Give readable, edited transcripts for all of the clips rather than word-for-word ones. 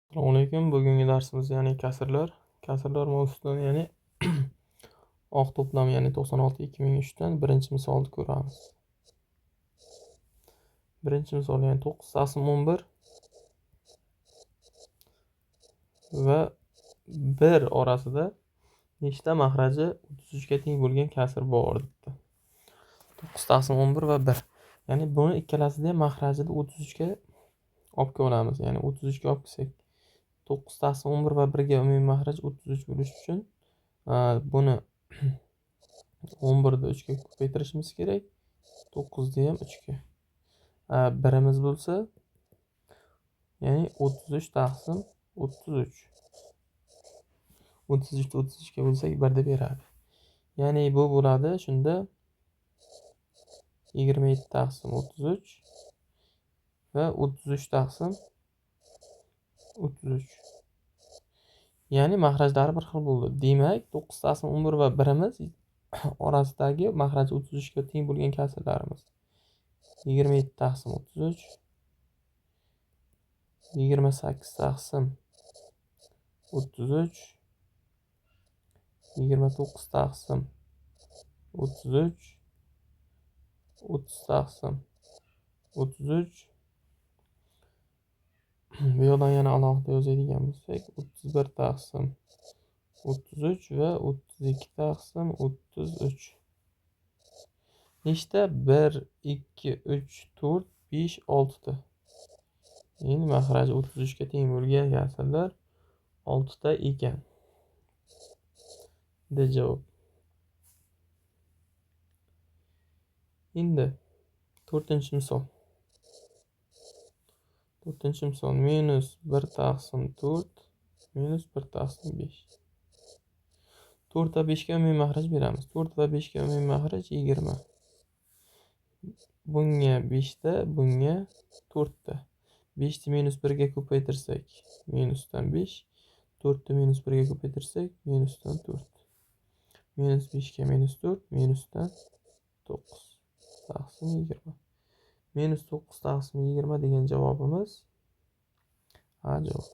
Assalomu alaykum. Bugungi darsimiz ya'ni kasrlar. Kasrlar mavzusidan ya'ni oq to'plam ya'ni 96 2003 dan birinchi misolni ko'ramiz. Birinchi misol ya'ni 9 taqsim 11 va 1 orasida nechta mahraji 33 ga teng bo'lgan kasr bor debdi. 9 taqsim 11 va 1. Ya'ni buni ikkalasida ham mahrajini 33 ga olib ko'ramiz. Ya'ni 33 ga olib kelsak 9 taqsim 11 va 1 ga umumiy mahraj 33 bo'lishi uchun buni 11 ni 3 ga ko'paytirishimiz kerak. 9 ni ham 3 ga. Birimiz bo'lsa, ya'ni 33 taqsim 33. 33 ni 33 ga bo'lsak 1 deb beradi. Ya'ni bu bo'ladi shunda 27 taqsim 33 va 33 taqsim 33. Ya'ni mahrajlari bir xil bo'ldi. Demak, 9 taqsim 11 va 1imiz orasidagi mahraj 33 ga teng bo'lgan kasrlarimiz 27 taqsim 33, 28 taqsim 33, 29 taqsim 33, 30 taqsim 33. Bu yoqdan yana alohida yozadigan bo'lsak, 31 taqsim 33 va 32 taqsim 33. Nechta? 1, 2, 3, 4, 5, 6 ta. Endi mahraji 33 ga teng bo'lgan kasrlar 6 ta ekan. D javob. Endi 4-misol. 4-misol minus 1 taqsim 4 minus 1 taqsim 5. 4 va 5 ga umumiy mahraj beramiz. 4 va 5 ga umumiy mahraj 20. Bunga 5 ta, bunga 4 ta. 5 ni minus 1 ga ko'paytirsak minusdan 5, 4 ni minus 1 ga ko'paytirsak minusdan 4. Minus 5 ga minus 4, minusdan 9 taqsim 20. Minus 9 taqsim 20 degan javobimiz A javob.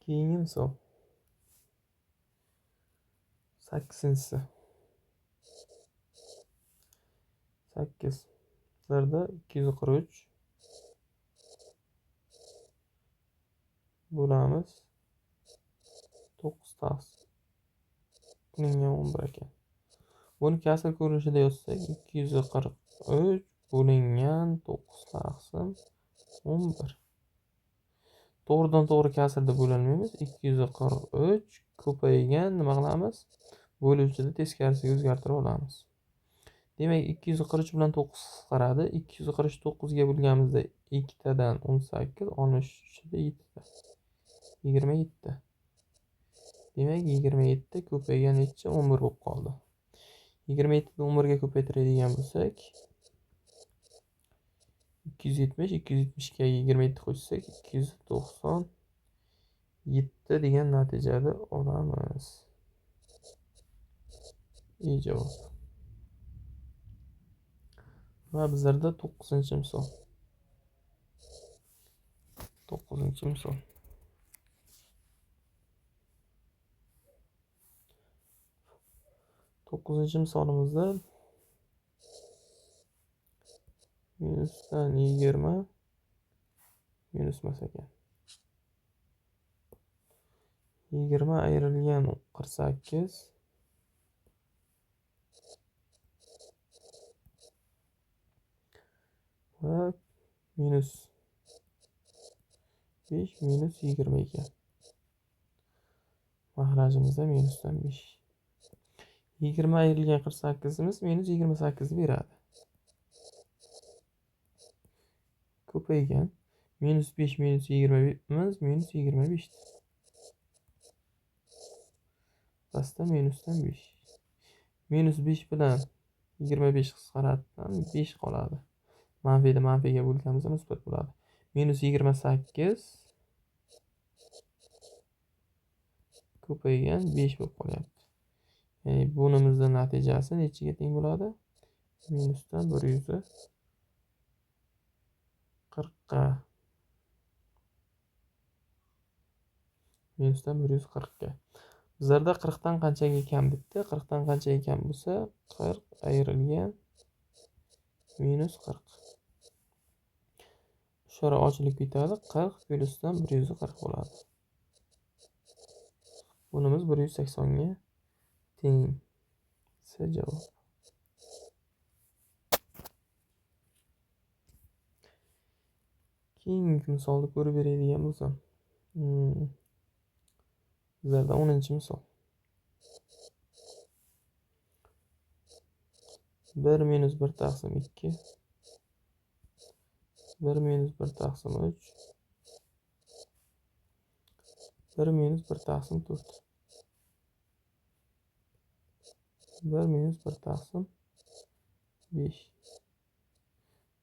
Keyingi misol 8-inchisi. 8 zarda 243 bo'lamiz 9 taqsim buning 11 ekan. Buni kasr ko'rinishida yozsak 243 bo'lingan 9 taqsim 11. To'g'ridan to'g'ri kasrda bo'linmaymiz. 243 ko'paygan nima qilamiz? Bo'luvchini teskarisiga o'zgartirib olamiz. Demak, 243 bilan 9 qisqaradi. 249 ga bo'lganimizda 2 tadan 18, 63 da 7 ta. 27 ta. Demak, 27 ko'paygan necha? 11 bo'lib qoldi. 27 ni 11 ga ko'paytiradigan bo'lsak 270, 270 ga 27 qo'shsak 297 degan natijani olamiz. E javob. Va bizlarda 9-misol. 9-misol. 9-misolimizda minusdan 20 minus emas ekan. 20 ayrilgan 48 va minus 5 minus 20 ekan. Mahrajimizda minusdan 5. 20 ayrilgan 48imiz minus 28 beradi. Ko'paygan minus 5 minus 20imiz minus 25. Pastda minusdan 5. Minus 5 bilan 25 qisqaradidan 5 qoladi. Manfiyni manfiyga bo'lganimizda musbat bo'ladi. Minus 28 ko'paygan 5 bo'lib qolyapti. Ya'ni bunimizning natijasi nechiga teng bo'ladi? Minusdan 140ga. Minusdan 140ga. Bizlarda 40 dan qanchaga kam debdi. 40 dan qanchaga kam bo'lsa, 40 ayrilgan minus 40. Ishora ochilib ketadi. 40 plyusdan 140 bo'ladi. Bunimiz 180 ga teng. C javob. Keyingi misolni ko'rib beradigan bo'lsam, bizlarda 10-misol. 1 minus 1 taqsim 2, 1 minus 1 taqsim 3, 1 minus 1 taqsim 4, 1 minus 1 taqsim 5,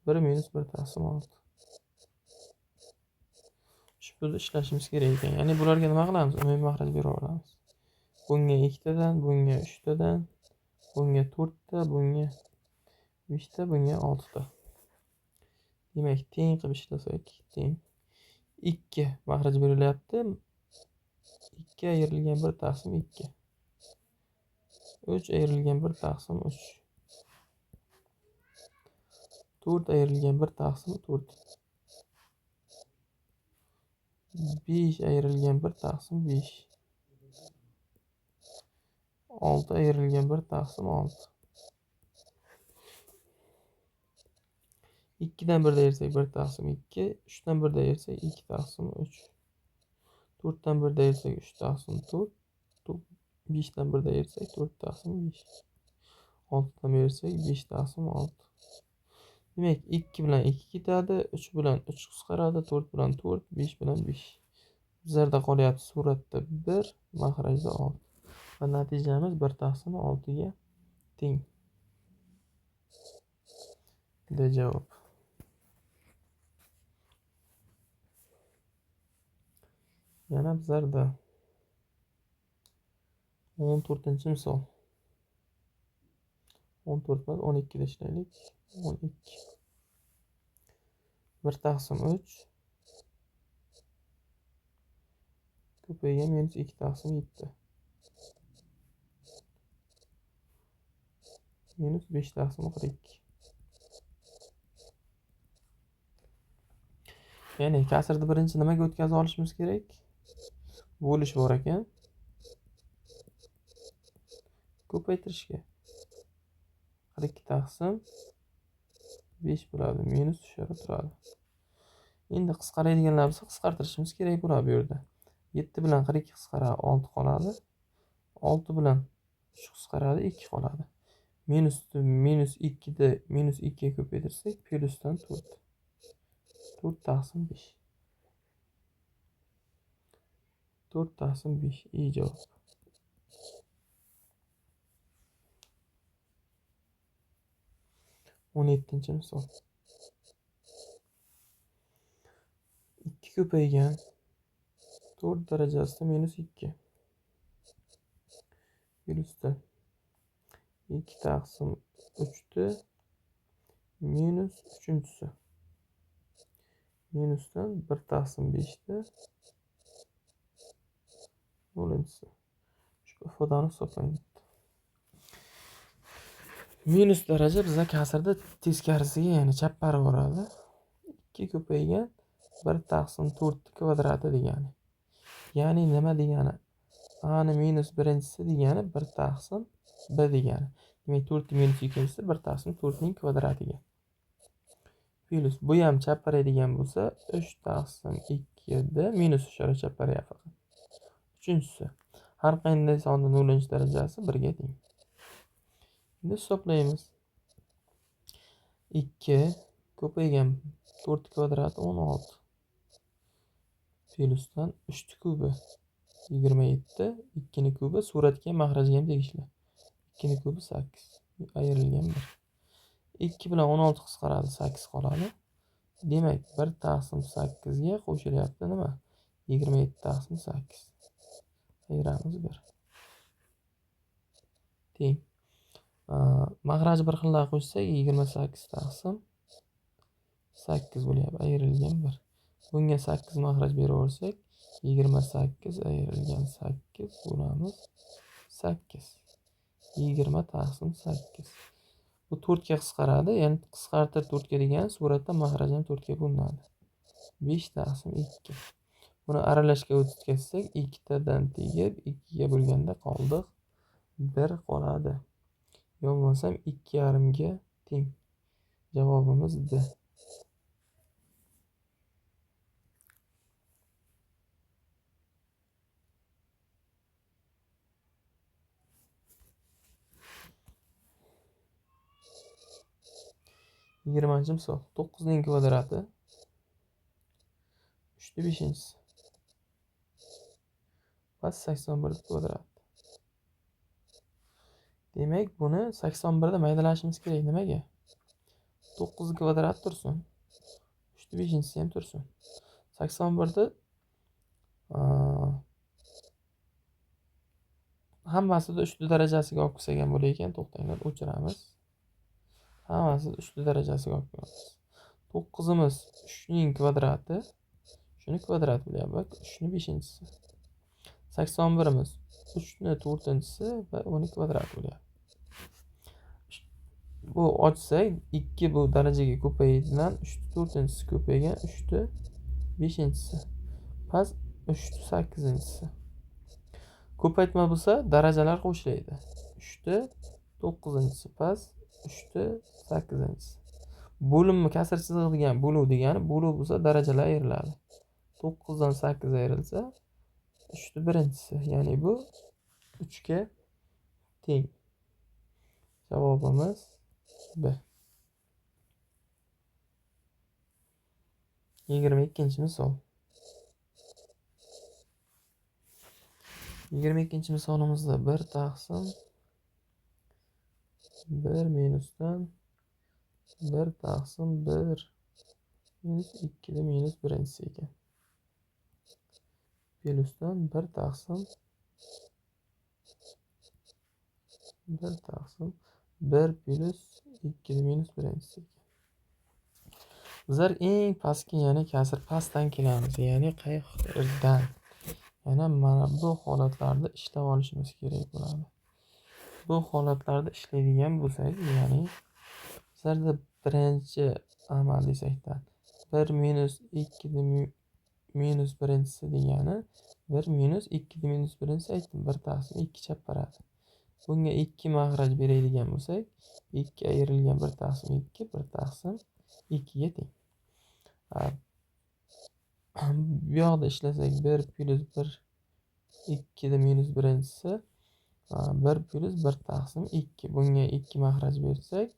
1 minus 1 taqsim 6. Ushbu ishlashimiz kerak ekan. Ya'ni bularga nima qilamiz? Umumiy maxraj berib olamiz. Bunga 2 tadan, bunga 3 tadan, bunga 4 ta, bunga 5 ta, bunga 6 ta. Demak, teng qilib ishlasak, teng 2 maxraj berilyapti. 2 ayrilgan 1 taqsim 2. 3 ayrilgan 1 taqsim 3. 4 ayrilgan 1 taqsim 4. 5 ayrilgan 1 taqsim 5. 6 ayrilgan 1 taqsim 6. 2 dan 1 ayirsak 1 taqsim 2, 3 dan 1 ayirsak 2 taqsim 3. 4 dan 1 ayirsak 3 taqsim 4, 5 dan 1 ayirsak 4 taqsim 5. 6 dan ayirsak 5 taqsim 6. Demak, 2 bilan 2 ketadi, 3 bilan 3 qisqaradi, 4 bilan 4, 5 bilan 5. Bizlarda qolyapti suratda 1, maxrajda 6. Va natijamiz 1 taqsim 6 ga teng. D javob. Yana bizlarda 14-misol. 14 emas, 12 da ishlaylik. 12. 1 taqsim 3 ko'paygan minus 2 taqsim 7. Minus 5 taqsim 42. Ya'ni kasrni birinchi nimaga o'tkazib olishimiz kerak? Bo'lish bor ekan. Ko'paytirishga. 42 taqsim 5 bo'ladi, minus tushadi turadi. Endi qisqaradiganlar bo'lsa qisqartirishimiz kerak bo'ladi bu yerda. 7 bilan 42 qisqaradi, 6 qoladi. 6 bilan 3 qisqaradi, 2 qoladi. Minus 2 da minus 2 ga ko'paytirsak, plyusdan 4. 4 taqsim 5. 4 taqsim 5 i javob. 17-misol. 2 ko'paygan 4 darajasida minus 2. Plyusdan 2 taqsim 3 minus 3-chisi. Minusdan 1 taqsim 5 nol'inchisi. Shu ifodani hisoblang. Minus daraja bizda kasrda teskarisiga, ya'ni chapparib boradi. 2 ko'paygan 1 taqsim 4 kvadrati degani. Ya'ni nima degani? A ni minus birinchisi degani 1 taqsim b degani. Demak, 4 minus ikkinchisi 1 taqsim 4 ning kvadratiga. Plyus bu ham chapparaydigan bo'lsa 3 taqsim 2 da minus ishora chapparayapti faqat. Uchinchisi, har qanday sonni 0-darajasi 1 ga teng. Endi hisoblaymiz. 2 ko'paygan 4 kvadrati 16. Plyusdan 3 kubi 27, 2 ni kubi suratga maxrajga ham tegishli. 2 ni kubi 8 ayrilgan 1. 2 bilan 16 qisqaradi, 8 qoladi. Demak, 1 taqsim 8 ga qo'shilyapti nima? 27 taqsim 8. Ayiramiz 1. Teng. Mahraj bir xillar qo'shsak 28 taqsim 8 bo'lyapti, ayrilgan 1. Bunga 8 mahraj beraversak 28 ayrilgan 8 bo'lamiz 8. 20 taqsim 8. Bu 4 ga qisqaradi. Ya'ni qisqartir 4 ga degan suratda mahraj ham 4 ga bo'linadi. 5 taqsim 2. Buni aralashga o'tkazsak 2 tadan tegib 2 ga bo'lganda qoldiq 1 qoladi. Yo bo'lmasam 2,5 ga teng. Javobimiz D. Yigirmanchi misol. 9 ning kvadrati 3 5-inchisi va 81 kvadrat. Demak, buni 81 da maydalashimiz kerak. Nimaga? 9 kvadrat tursin. 3 5-inchisi ham tursin. 81 da hammasida 3 darajasiga olib kelsak ham bo'lar ekan. To'xtanglar, o'chiramiz. Hammasini 3 darajasiga olib kelamiz. 9-imiz 3 ning kvadrati, shuni kvadrat bo'lyapti, 3 ning 5-inchisi. 81-imiz 3 ning 4-inchisi va uni kvadrat bo'lyapti. Bu ochsak 2 bu darajaga ko'payadigan 3 ning 4-inchisi ko'paygan 3 ning 5-inchisi. Past 3 ning 8-inchisi. Ko'paytma bo'lsa darajalar qo'shiladi. 3 ning 9-inchisi past 3 ning 8-inchisi. Bo'linma kasr chizig'i degan bo'luv degani, bo'luv bo'lsa darajalar ayriladi. 9 dan 8 ayrilsa 3 ning 1-inchisi, ya'ni bu 3 ga teng. Javobimiz B. 22-misol. 22-misolimizda 1 taqsim 1 minusdan 1 taqsim 1 minus 2 da minus 1-inchisi ekan. Plusdan 1 taqsim 1 taqsim 1 plus 2 da minus 1-inchisi ekan. Bizlar eng pastki, ya'ni kasr pastdan kelamiz, ya'ni qayerdan? Yana mana bu holatlarda ishlab olishimiz kerak bo'ladi. Bu holatlarda ishlaydigan bo'lsak, ya'ni bizlarda birinchi amal desakda 1 minus 2 minus 1-inchisi degani 1 minus 2 minus 1-inchisi aytdim, 1 taqsim 2 chap boradi. Bunga 2 mahraj beradigan bo'lsak, 2 ayrilgan 1 taqsim 2 1 taqsim 2 ga teng. Bu yoqda ishlasak 1 plus 1 2 minus 1-inchisi 1 plus 1 taqsim 2. Bunga 2 mahraj bersak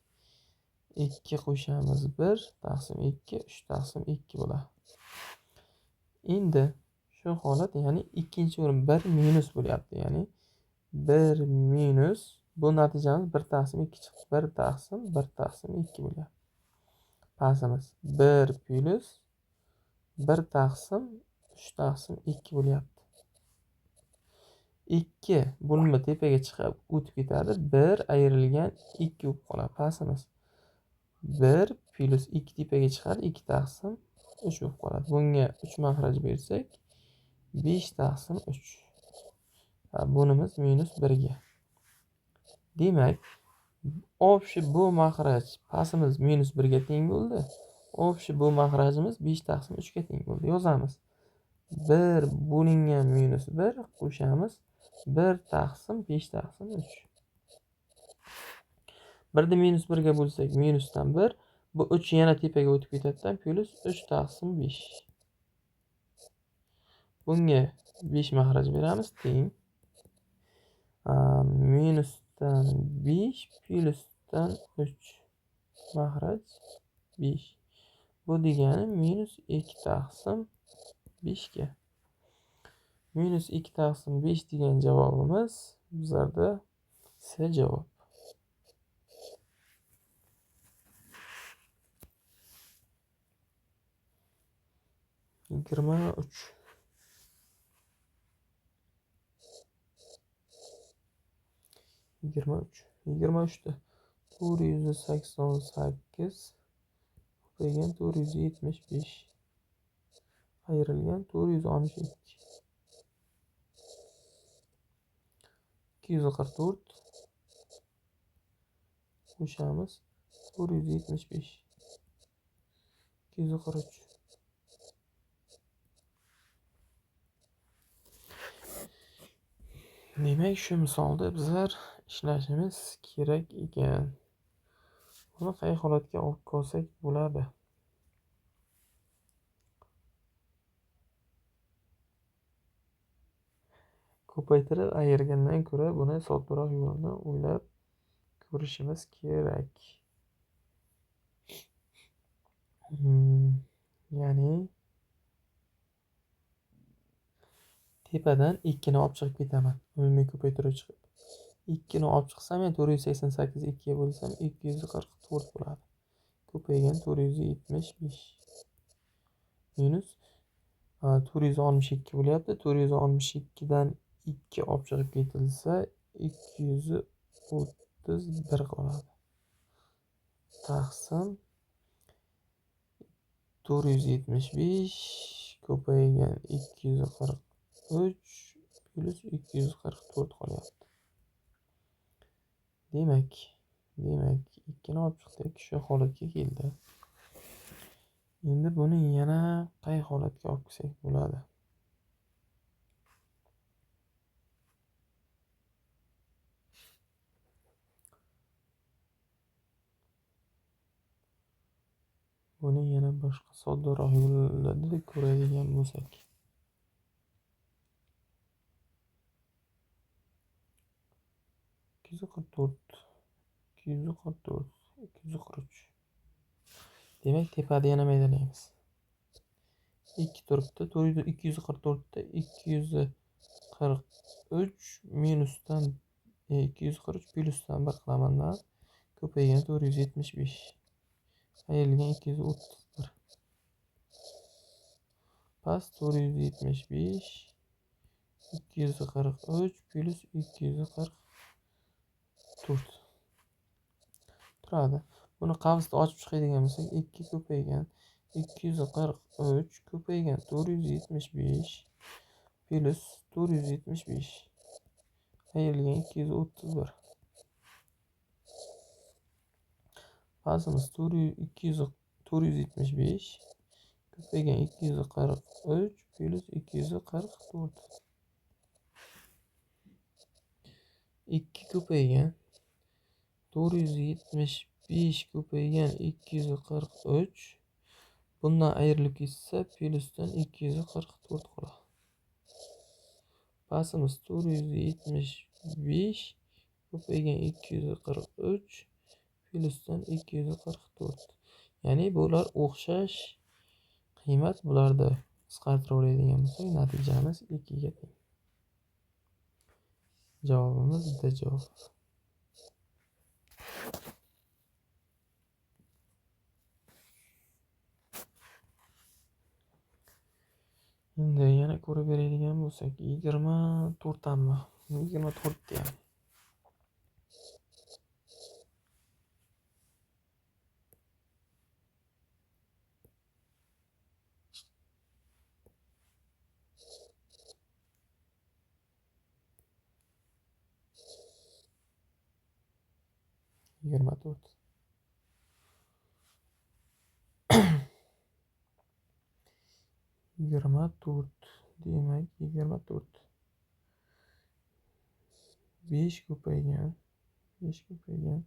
2 qo'shamiz 1 taqsim 2 3 taqsim 2 bo'ladi. Endi shu holat, ya'ni ikkinchi o'rin 1 minus bo'lyapti, ya'ni 1 minus bu natijamiz 1 taqsim 2 chiqdi. 1 taqsim 1 taqsim 2 bo'lyapti. Pastimiz 1 plus 1 taqsim 3 taqsim 2 bo'lyapti. 2 bo'linma tepaga chiqib o'tib ketadi. 1 ayrilgan 2 bo'lib qoladi. Pastimiz 1 plus 2 tepaga chiqadi, 2 taqsim 3 bo'lib qoladi. Bunga 3 mahraj bersak 5 taqsim 3. Bunimiz minus 1 ga. Demak, общий bu mahraj pastimiz minus 1 ga teng bo'ldi. Общий bu mahrajimiz 5 taqsim 3 ga teng bo'ldi. Yozamiz. 1 bo'lingan minus 1 qo'shamiz 1 taqsim 5 taqsim 3. 1 ni minus 1 ga bo'lsak minusdan 1, bu 3 yana tepaga o'tib ketadi, plus 3 taqsim 5. Bunga 5 mahraj beramiz, teng minusdan 5 plusdan 3 mahraj 5. Bu degani minus 2 taqsim 5 ga. Minus 2 taqsim 5 degan javobimiz bizlarda C javob. 23. 23 da 488 ko'paygan 475 ayrilgan 462. 244 qo'shamiz 475 243. Demak, shu misolda bizlar ishlashimiz kerak ekan. Buni qay holatga olib kelsak bo'ladi? Ko'paytirib ayirgandan ko'ra buni soddaroq yo'lini o'ylab ko'rishimiz kerak. Ya'ni tepadan 2 ni olib chiqib ketaman. Umumiy ko'paytirib chiqib. 2 ni olib chiqsam, yani 488 2 ga bo'lsam 244 bo'ladi. Ko'paygan 475 minus 462 bo'lyapti. 462 dan 2 olib chiqib ketilsa 231 qoladi. Taqsim 475 ko'paygan 243 plus 244 qolyapti. Demak, 2 ni olib chiqdik, shu holatga keldi. Endi buni yana qay holatga olib kelsak bo'ladi? Buni yana boshqa soddaroq yo'llarda ko'radigan bo'lsak. 244, 244, 243. Demak, tepada yana maydalaymiz. 2 turibdi. 244 da 243 minusdan 243 plusdan 1 qilaman-da. Ko'paygan 475 ayrilgan 231. Past 475 243 plus 244 turadi. Buni qavsda ochib chiqadigan bo'lsak, 2 ko'paygan 243 ko'paygan 475 plus 475 ayrilgan 231. Pastimiz 475 ko'paygan 243 plus 244. 2 ko'paygan 475 ko'paygan 243 bundan ayrilib ketsa plusdan 244 qoladi. Pastimiz 475 ko'paygan 243 plusdan 244. Ya'ni bular o'xshash qiymat, bularda qisqartirib oladigan bo'lsak, natijamiz 2 ga teng. Javobimiz D javob. Endi yana ko'rib beradigan bo'lsak, 24 mi? 24 deyam. 24. 24. Demak, 24. 5 ko'paygan 5 ko'paygan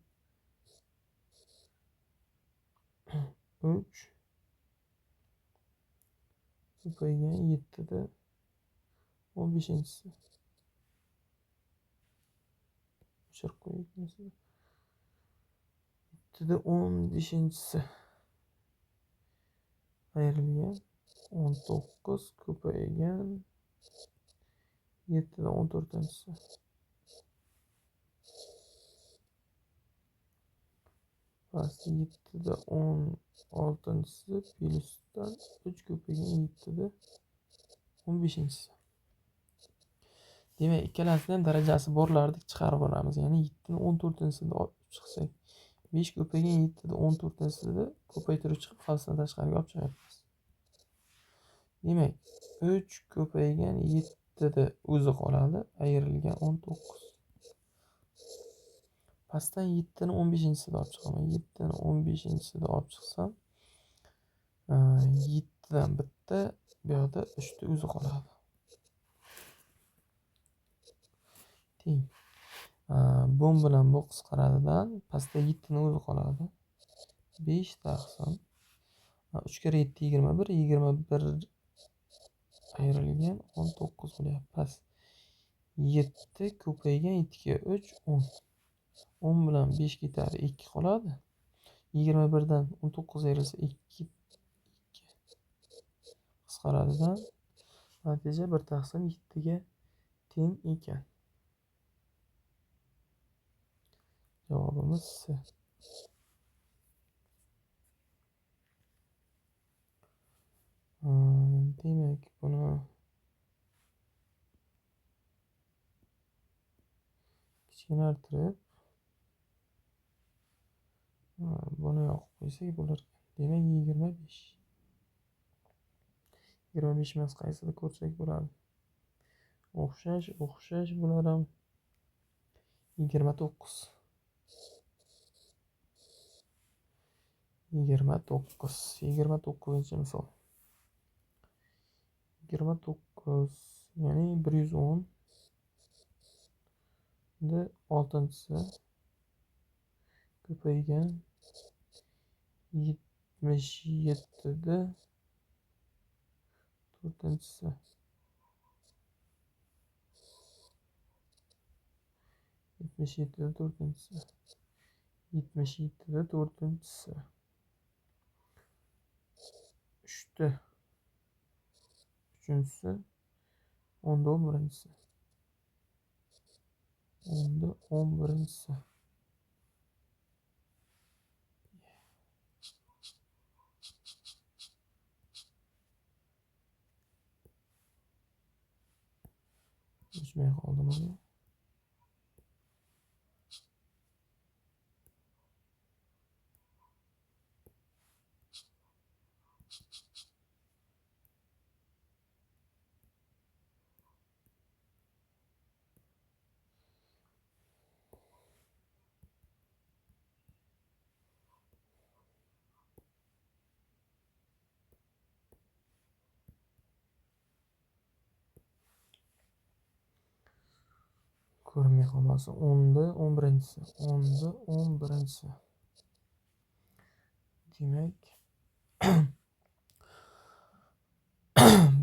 3 ko'paygan 7 da 15-inchisi. O'chirib qo'yaylik. 7 da 15-inchisi ayrilgan 19 ko'paygan 7 da 14-inchisi. Past 7 da 16-inchisi plusdan 3 ko'paygan 7 da 15-inchisi. Demak, ikkalasini ham darajasi borlarni chiqarib olamiz. Ya'ni 7 ni 14-sida olib chiqsak, 5 ko'paygan 7 ni 14-sida ko'paytirib chiqib, qavsdan tashqariga olib chiqyapmiz. Demak, 3 ko'paygan 7 da o'zi qoladi, ayrilgan 19. Pastdan 7 ni 15-sida olib chiqaman. 7 ni 15-sida olib chiqsam, 7 dan bitta, bu yoqda 3 ta o'zi qoladi. Teng. Bu bilan bu qisqaradidan pastda 7 ni o'zi qoladi. 5 taqsim 3 kere 7 21, 21 ayrilgan 19 bo'lyapti. Past 7 ko'paygan 7 ga 3 10. 10 bilan 5 ketadi, 2 qoladi. 21 dan 19 ayrilsa 2, 2 qisqaradidan natija 1 taqsim 7 ga teng ekan. Javobimiz C. Demak, buni kichkinartirib buni yoqib qo'ysak bo'lar ekan. Demak, 25. 25 emas, qaysini ko'rsak bo'ladi? O'xshash, o'xshash bular ham 29. 29. 29-misol. 29, ya'ni 110 da 6-chisi ko'paygan 77 da 4-chisi. 77 da 4-chisi. 77 da 4-chisi. 3 ta 3-chisi, 10 da 11-chisi. 10 da 11-chisi. O'chmay qoldim mana. Ko'rinmay qolmasin. 10 da 11-chisi. 10 da 11-chisi. Demak,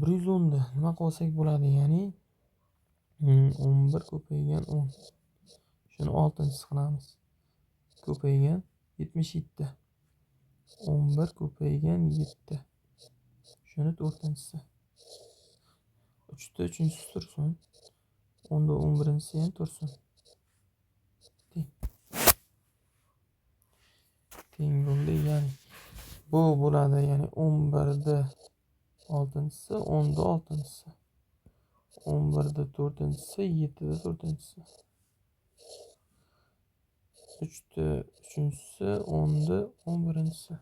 110 da nima qilsak bo'ladi? Ya'ni 11 ko'paygan 10. Shuni 6-chisi qilamiz. Ko'paygan 77. 11 ko'paygan 7. Shuni 4-chisi. 3 ta 3-chisi tursin. 10 da 11-chisi ham tursin. Teng. Teng bo'ldi, ya'ni bu bo'ladi, ya'ni 11 da 6-chisi, 10 da 6-chisi. 11 da 4-chisi, 7 da 4-chisi. 3 ta 3-chisi, 10 da 11-chisi.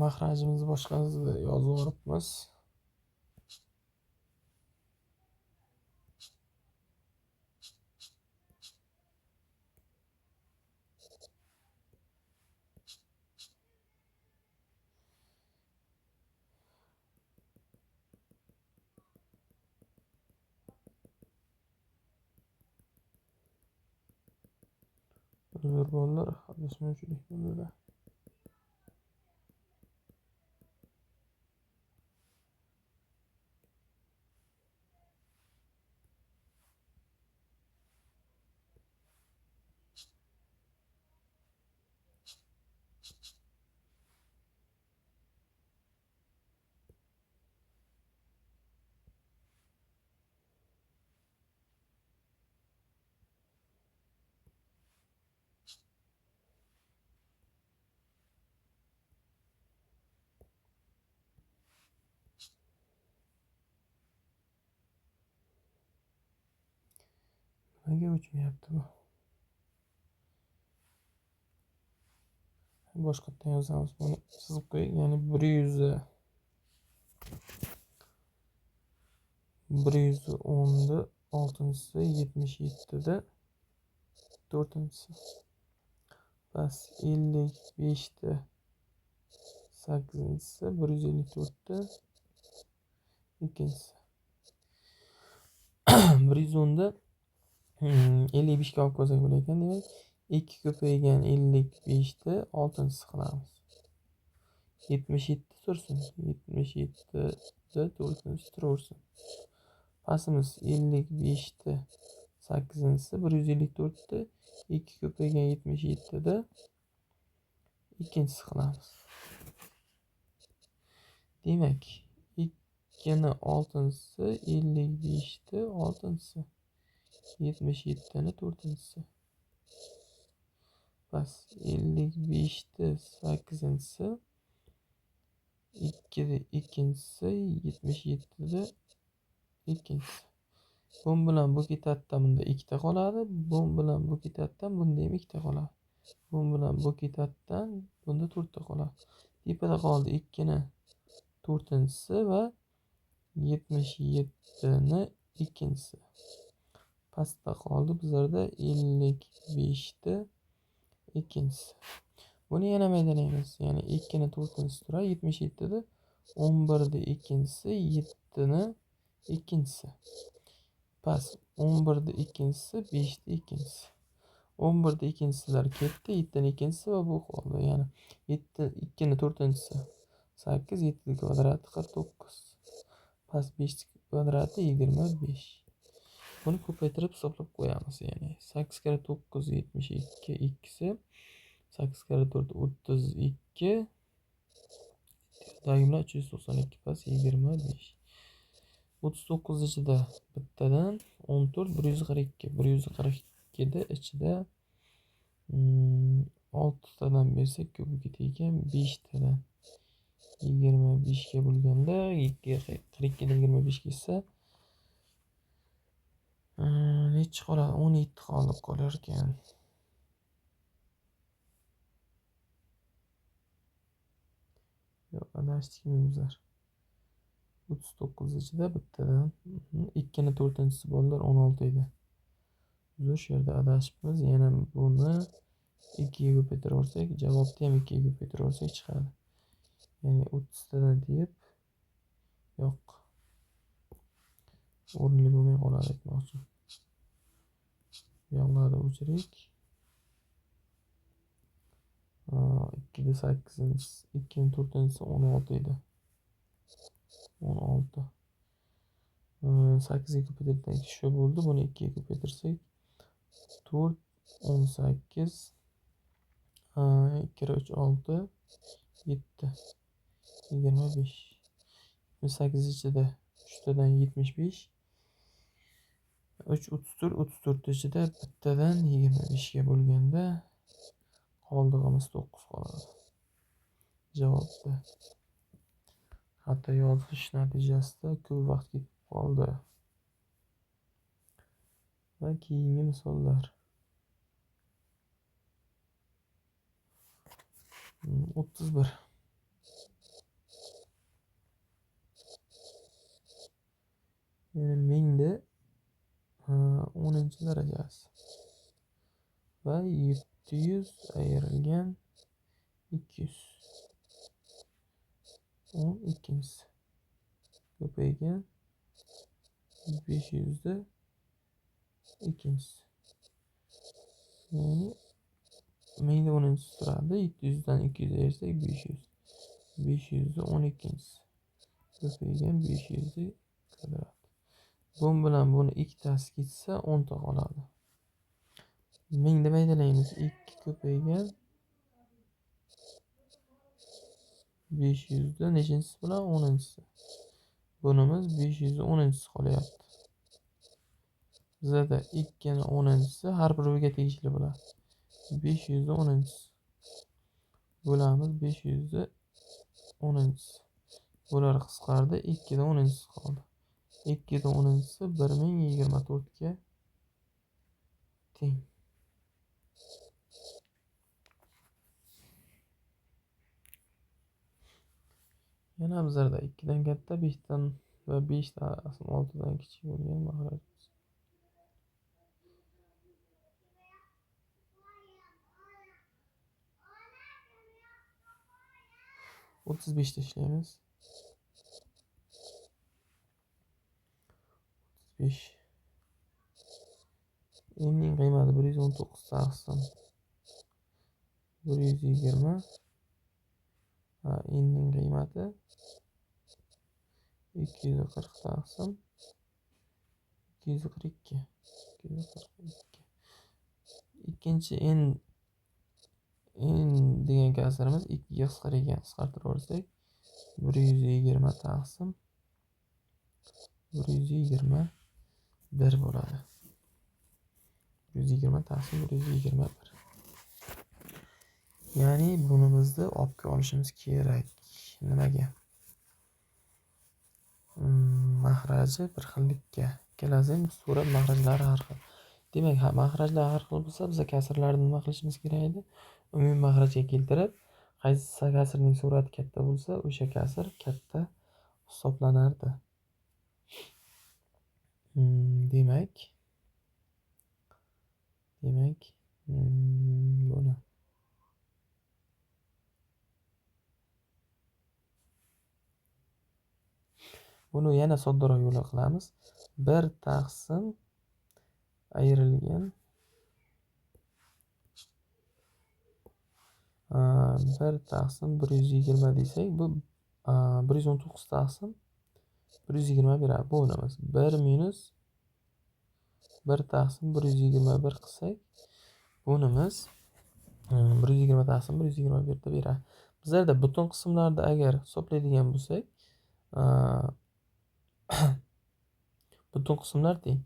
Mahrajimizni boshqasida yozib yuboribmiz. Uzr bolalar, adashmovchilik bo'ldi. Nimaga o'chmayapti bu? Boshqatdan yozamiz, buni chizib qo'ying. Ya'ni 110da 6-si, 77da 4-si. Bas 55da 8-si, 154da 2-si. 110da 55 ga olib qo'ysak bo'lar ekan. Demak, 2 ko'paygan 55da 6-si qilamiz. 77 tursin. 77da 4-si turaversin. Pastimiz 55da 8-si, 154da 2 ko'paygan 77da 2-si qilamiz. Demak, 2ni 6-si, 55da 6-si, 77ni 4-si. Bas 55da 8-si, 2da 2-si, 77da 2-si. Bu bilan bu ketadidan bunda 2 ta qoladi. Bu bilan bu ketadidan bunda ham 2 ta qoladi. Bu bilan bu ketadidan bunda 4 ta qoladi. Tepada qoldi 2ni 4-si va 77ni 2-si. Pastda qoldi bizlarda 55da 2-si. Buni yana maydalaymiz. Ya'ni 2ni 4-si turadi, 77da 11da 2-si, 7ni 2-si. Past 11da 2-si, 5da 2-si. 11da 2-silar ketdi, 7ni 2-si va bu qoldi. Ya'ni 2ni 4-si 8, 7 kvadrati 49. Past 5 kvadrati 25. Buni ko'paytirib hisoblab qo'yamiz. Ya'ni 8 kara 9 72 2-si, 8 kara 4 32, dagimlar 392 past 25. 39 ichida bittadan 14 142, 142 da ichida 6 tadan bersak ko'p ketadi ekan, 5 tadan 25 ga bo'lganda 42 dan 25 ketsa nechi qoladi? 17 qolib qolar ekan. Yo'q, adashdikmi bizlar? 39 ichida bittadan 2ni 4-si bolalar 16 edi. Uzr, shu yerda adashibmiz. Yana buni 2 ga ko'paytiraversak, javobni ham 2 ga ko'paytiraversak chiqadi. Ya'ni 30 tadan deb yo'q. O'rinli bo'lmay qoladi aytmoqchi. Bu yoqlarni o'chirik. 2da 8-si, 2ni 4-si 16 edi. 16. 8 ga ko'paytirsak shu bo'ldi. Buni 2 ga ko'paytirsak 4 18 2 3 6 7 25. 78 ichida 3 tadan 75, 3 34, 34 ichida bittadan 25 ga bo'lganda qoldig'imiz 9 qoladi. Javobda hatto yozish natijasida ko'p vaqt ketib qoldi. Va keyingi misollar. 31. Ya'ni 1000da 10 darajasi va 700 ayrilgan 200. 12-si ko'paygan 500da 2-si. Ya'ni 1000da 10-si turadi. 700 dan 200 ayirsak 500. 500da 12-si ko'paygan 500 kvadrat. Bu bilan buni ikkitasi ketsa 10 ta qoladi. 1000da maydalaymiz. 2 ko'paygan 500da nechinchisi bilan 10-inchisi. Bunimiz 510-inchisi qolyapti. Bizada 2 ni 10-inchisi har biriga tegishli bo'ladi. 510-inchisi bo'lamiz 510-inchisi. Bular qisqardi, 2 da 10-inchisi qoldi. 2 da 10-inchisi 1024 ga teng. Yana bizlarda 2 dan katta, 5 dan va 5 taqsim 6 dan kichik bo'lgan mahrajimiz. 35 ta ishlaymiz. 35. N'ning qiymati 119 taqsim 120. N'ning qiymati 240 taqsim 242. 242. Ikkinchi n degan kasrimiz 2 ga qisqar ekan. Qisqartirib olsak 120 taqsim 121 bo'ladi. 120 taqsim 121. Ya'ni bunimizni olib olishimiz kerak. Nimaga? Mahraji bir xillikka. Ikkalasi ham surat mahrajlari har xil. Demak, mahrajlar har xil bo'lsa, biz kasrlarni nima qilishimiz kerak edi? Umumiy mahrajga keltirib, qaysi kasrning surati katta bo'lsa, o'sha kasr katta hisoblanardi. Demak, buni yana soddaroq yo'li qilamiz. 1 taqsim ayrilgan 1 taqsim 120 desak, bu 119 taqsim 120 beradi. Bu emas. 1 minus 1 taqsim 121 qilsak, bunimiz 120 taqsim 121 deb beradi. Bizlarda butun qismlarda agar hisoblaydigan bo'lsak, butun qismlar teng.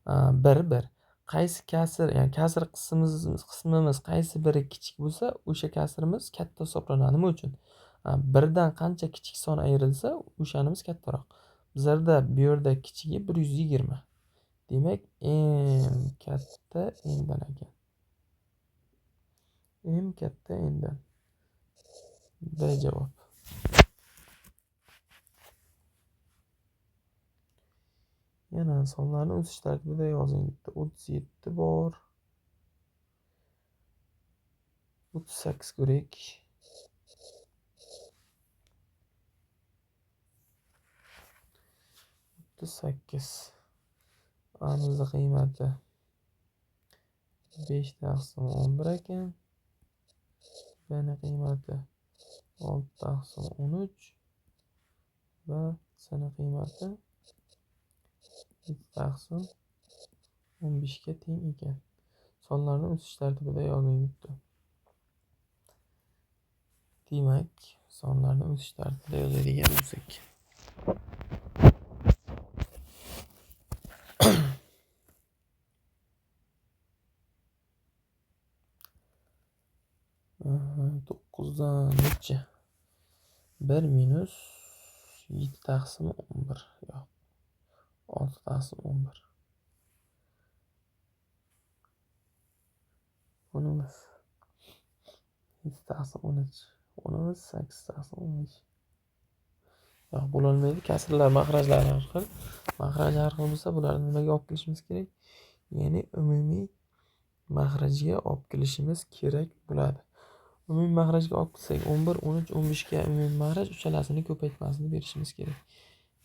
1 1. Qaysi kasr, ya'ni kasr qismimiz qaysi biri kichik bo'lsa, o'sha kasrimiz katta hisoblanadi. Nima uchun? Birdan qancha kichik son ayrilsa, o'shanimiz kattaroq. Bizlarda bu yerda kichigi 120. Demak, m katta n dan ekan. M katta n dan. B javob. Yana sonlarni o'sish tartibida yozing. Bitta 37 bor. 38 ko'raylik. 38. A'mizni qiymati 5 taqsim 11 ekan. B'ni qiymati 6 taqsim 13 va C'ni qiymati 7 taqsim 15 ga teng ekan. Sonlarni o'sish tartibida yozing debdi. Demak, sonlarni o'sish tartibida yozadigan bo'lsak, 9'dan necha? 1 minus 7 taqsim 11. Yo'q. 6 taqsim 11. Bunimiz 7 taqsim 13. Bunimiz 8 taqsim 15. Yo'q, bo'lolmaydi. Kasrlar mahrajlari har xil. Mahraj har xil bo'lsa, bularni nimaga olib kelishimiz kerak? Ya'ni umumiy mahrajga olib kelishimiz kerak bo'ladi. Umumiy mahrajga olib kelsak, 11, 13, 15 ga umumiy mahraj uchalasini ko'paytmasini berishimiz kerak.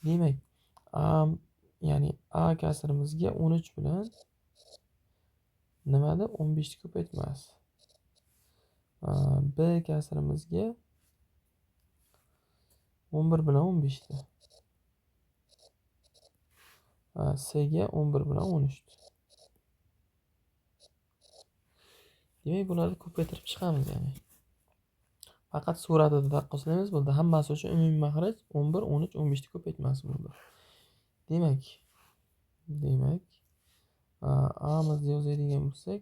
Demak, a, ya'ni a kasrimizga 13 bilan nimada 15 ni ko'paytmasi. B kasrimizga 11 bilan 15 ni. C ga 11 bilan 13 ni. Demak, bularni ko'paytirib chiqamiz, ya'ni. Faqat suratida taqqoslaymiz, bo'ldi. Hammasi uchun umumiy mahraj 11, 13, 15 ni ko'paytmasi bo'ldi. Demak, A'mizni yozadigan bo'lsak,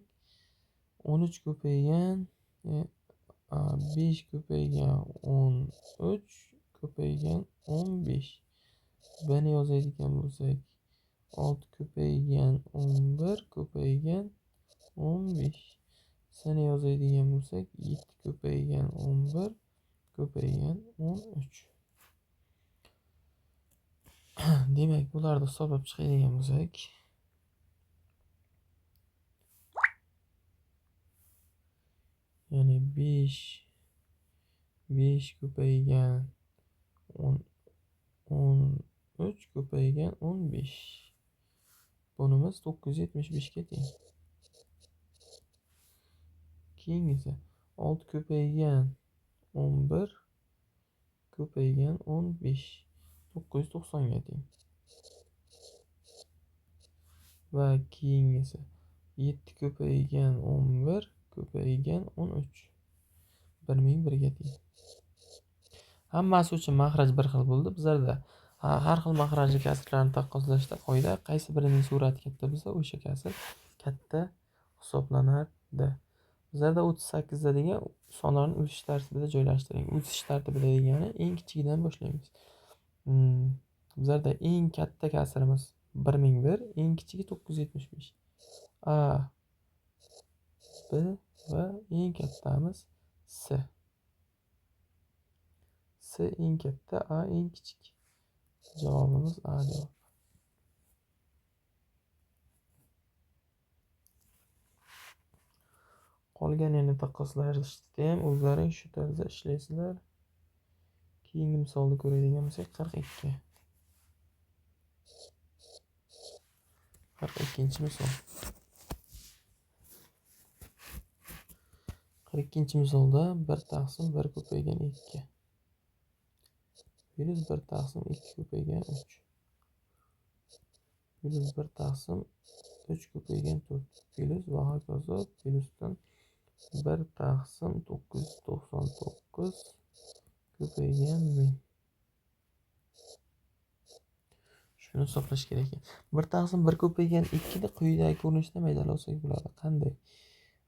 13 ko'paygan 5 ko'paygan 13 ko'paygan 15. B'ni yozadigan bo'lsak, 6 ko'paygan 11 ko'paygan 15. Sini yozadigan bo'lsak, 7 ko'paygan 11 ko'paygan 13. Demak, bularni hisoblab chiqadigan bo'lsak, ya'ni 5 ko'paygan 13 ko'paygan 15. Bunimiz 975 ga teng. Keyingisi 6 ko'paygan 11 ko'paygan 15 990 ga teng. Va keyingisi 7 ko'paygan 11 ko'paygan 13 1001 ga teng. Hammasi uchun mahraj bir xil bo'ldi. Bizlarda har xil mahrajli kasrlarni taqqoslashda qoida qaysi birining surati katta bo'lsa, o'sha kasr katta hisoblanadi. Bizlarda 38 da degan sonlarni o'sish tartibida joylashtiring. O'sish tartibida degani eng kichigidan boshlaymiz. Bizlarda eng katta kasrimiz 1001, eng kichigi 975. A, B va eng kattamiz S. S eng katta, A eng kichik. Javobimiz A javob. Qolgan yana taqqoslashda ham o'zlaring shu tarzda ishlaysizlar. Keyingi misolni ko'radigan bo'lsak, 42. 42-misol. 42-misolda 1 taqsim 1 ko'paygan 2 plus 1 taqsim 2 ko'paygan 3 plus 1 taqsim 3 ko'paygan 4 plus va hokazo plusdan 1 taqsim 999 ko'paygan 1000. Shuni hisoblash kerak ekan. 1 taqsim 1 ko'paygan 2 ni quyidagi ko'rinishda maydalasak bo'ladi. Qanday?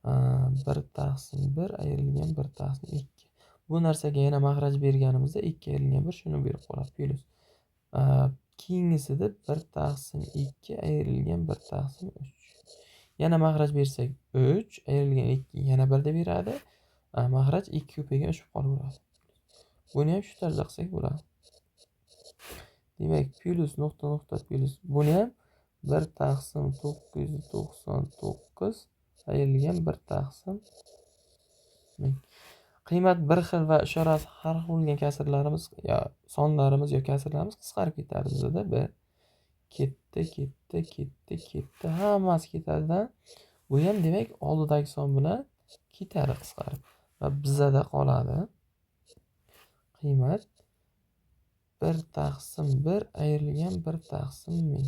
1 taqsim 1 ayrilgan 1 taqsim 2. Bu narsaga yana mahraj berganimizda 2 ayrilgan 1 shuni berib qoladi. Plus keyingisida 1 taqsim 2 ayrilgan 1 taqsim 3. Yana mahraj bersak 3 ayrilgan 2 yana 1 deb beradi. Mahraj 2 ko'paygan 3 bo'lib qolaveradi. Buni ham shu tarzda qilsak bo'ladi. Demak, plus nuqta nuqta plus buni ham 1 taqsim 999 ayrilgan 1 taqsim 1000. Qiymat bir xil va ishorasi har xil bo'lgan kasrlarimiz yo sonlarimiz yo kasrlarimiz qisqarib ketadi bizda. Bir ketdi, ketdi, ketdi, ketdi, hammasi ketadi. Bu ham demak oldidagi son bilan ketadi qisqarib va bizada qoladi qiymat 1 taqsim 1 ayrilgan 1 taqsim 1000.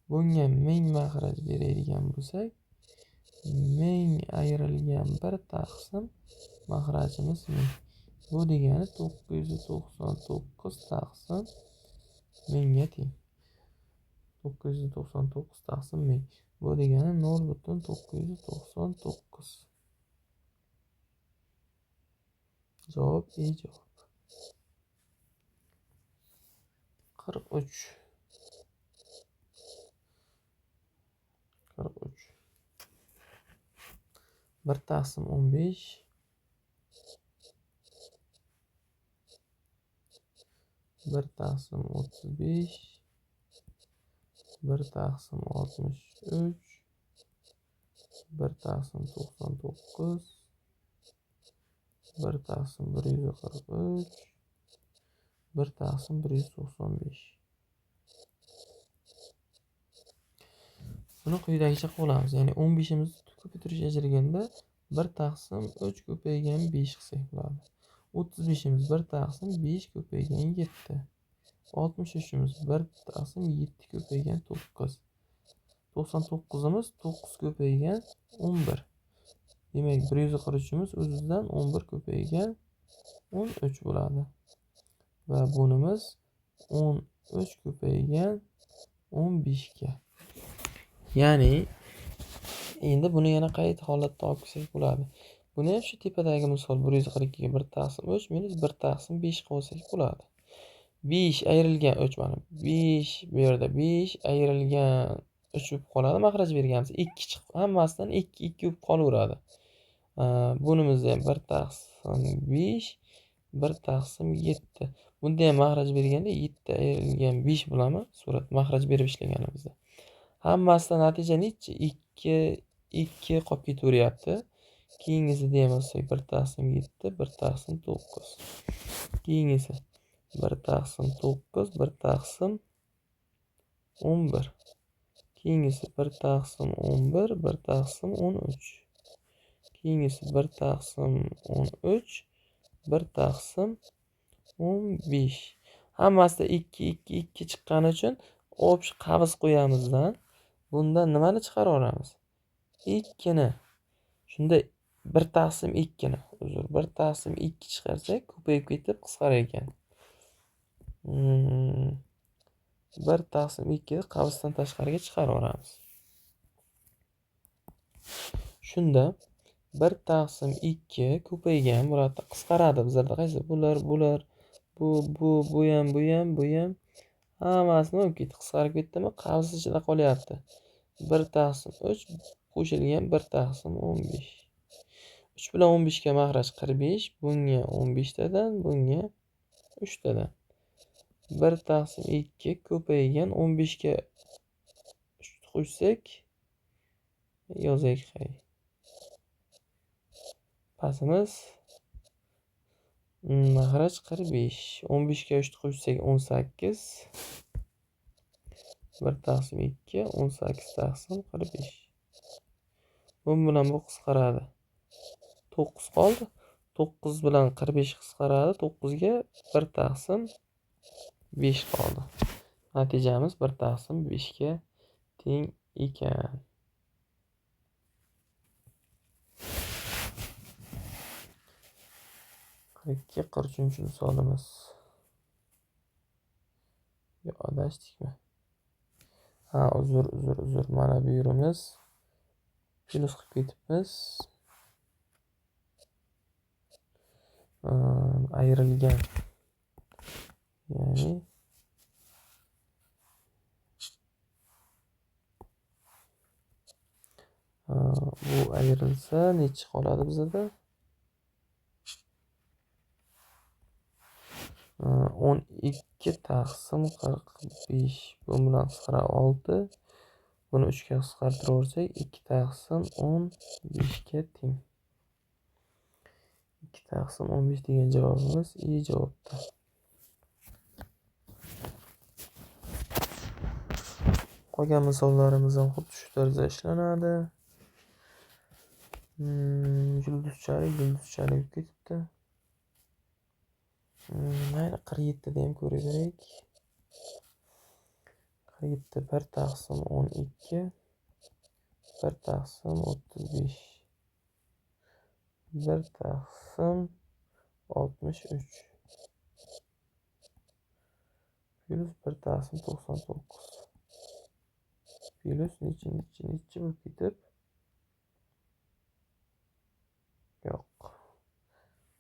Bunga 1000 mahraj beradigan bo'lsak, 1000 ayrilgan 1 taqsim mahrajimiz 1000. Bu degani 999 taqsim 1000 ga teng. 999 taqsim 1000. Bu degani 0,999. Javob E javob. 43. 43. 1 taqsim 15 1 taqsim 35 1 taqsim 63 1 taqsim 99 1 taqsim 143 1 taqsim 195. Buni quyidagicha qilamiz. Ya'ni 15imizni ko'paytirish ajraganda 1 taqsim 3 ko'paygan 5 qilsak bo'ladi. 35imiz 1 taqsim 5 ko'paygan 7. 63imiz 1 taqsim 7 ko'paygan 9. 99imiz 9 ko'paygan 11. Demak, 143imiz o'zidan 11 ko'paygan 13 bo'ladi. Va bunimiz 13 ko'paygan 15 ga. Ya'ni endi buni yana qayta holatda olib kelsak bo'ladi. Buni ham shu tepadagi misol 142 ga 1 taqsim 3 minus 1 taqsim 5 qilib olsak bo'ladi. 5 ayrilgan 3 mana 5 bu yerda 5 ayrilgan 3 bo'lib qoladi. Maxraj berganmiz. 2 chiqib, hammasidan 2 2 bo'lib qolaveradi. Bunimizda ham 1 taqsim 5, 1 taqsim 7. Bunda ham maxraj berganda 7 ayrilgan 5 bo'ladimi? Surat maxraj berib ishlaganimizda. Hammasida natija nechi? 2 2 qolib ketaveryapti. Keyingisida ham yozsak 1 taqsim 7, 1 taqsim 9. Keyingisi 1 taqsim 9, 1 taqsim 11. Keyingisi 1 taqsim 11, 1 taqsim 13. Keyingisi 1 taqsim 13, 1 taqsim 15. Hammasida 2 2 2 chiqqani uchun общий qavs qo'yamizdan. Bundan nimani chiqara olamiz? 2 ni. Shunda 1 taqsim 2 ni, uzr, 1 taqsim 2 chiqarsak ko'payib ketib qisqarar ekan. 1 taqsim 2 ni qavsdan tashqariga chiqara olamiz. Shunda 1 taqsim 2 ko'paygan, bularda qisqaradi bizlarda qaysi? Bular, bular, bu, bu, bu ham, bu ham, bu ham. Hammasini bo'lib ketdi, qisqarib ketdimi? Qavs ichida qolyapti. 1 taqsim 3 qo'shilgan 1 taqsim 15. 3 bilan 15 ga maxraj 45, bunga 15 tadan, bunga 3 tadan. 1 taqsim 2 ko'paygan 15 ga 3 qo'shsak yozaylik hay. Pasimiz maxraj 45. 15 ga 3 qo'shsak 18. 1 taqsim 2 18 taqsim 45. Bu bilan bu qisqaradi. 9 qoldi. 9 bilan 45 qisqaradi. 9 ga 1 taqsim 5 qoldi. Natijamiz 1 taqsim 5 ga teng ekan. Ikki 43-misolimiz. Yo, adashdikmi? Ha, uzr. Mana bu yerimiz plyus qilib ketibmiz. Ayrilgan. Ya'ni bu ayrilsa nechi qoladi bizada? 12 taqsim 45. Bu bilan qisqaradi 6. Buni 3 ga qisqartiraversak 2 taqsim 15 ga teng. 2 taqsim 15 degan javobimiz i javobda. Qolgan misollarimiz ham xuddi shu tarzda ishlanadi. Yulduzchalik ketibdi. Mayli 47 da ham ko'raveraylik. 47 1 taqsim 12 1 taqsim 35 1 taqsim 63 plyus 1 taqsim 99 plyus nechi bo'lib ketib yo'q.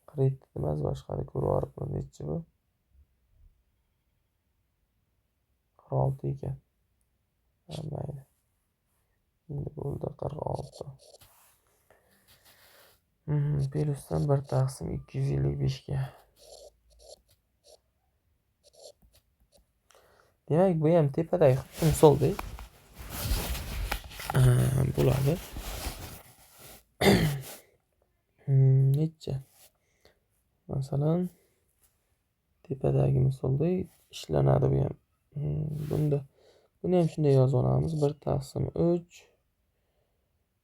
47 emas, boshqani ko'rib olibmiz. Nechi bu? 46 ekan. Mayli. Endi bo'ldi 46. Plyusdan 1 taqsim 255 ga. Demak, bu ham tepadagi xuddi misoldek bo'ladi. Necha? Masalan, tepadagi misoldek ishlanadi bu ham. Bunda buni ham shunday yozib olamiz. 1 taqsim 3,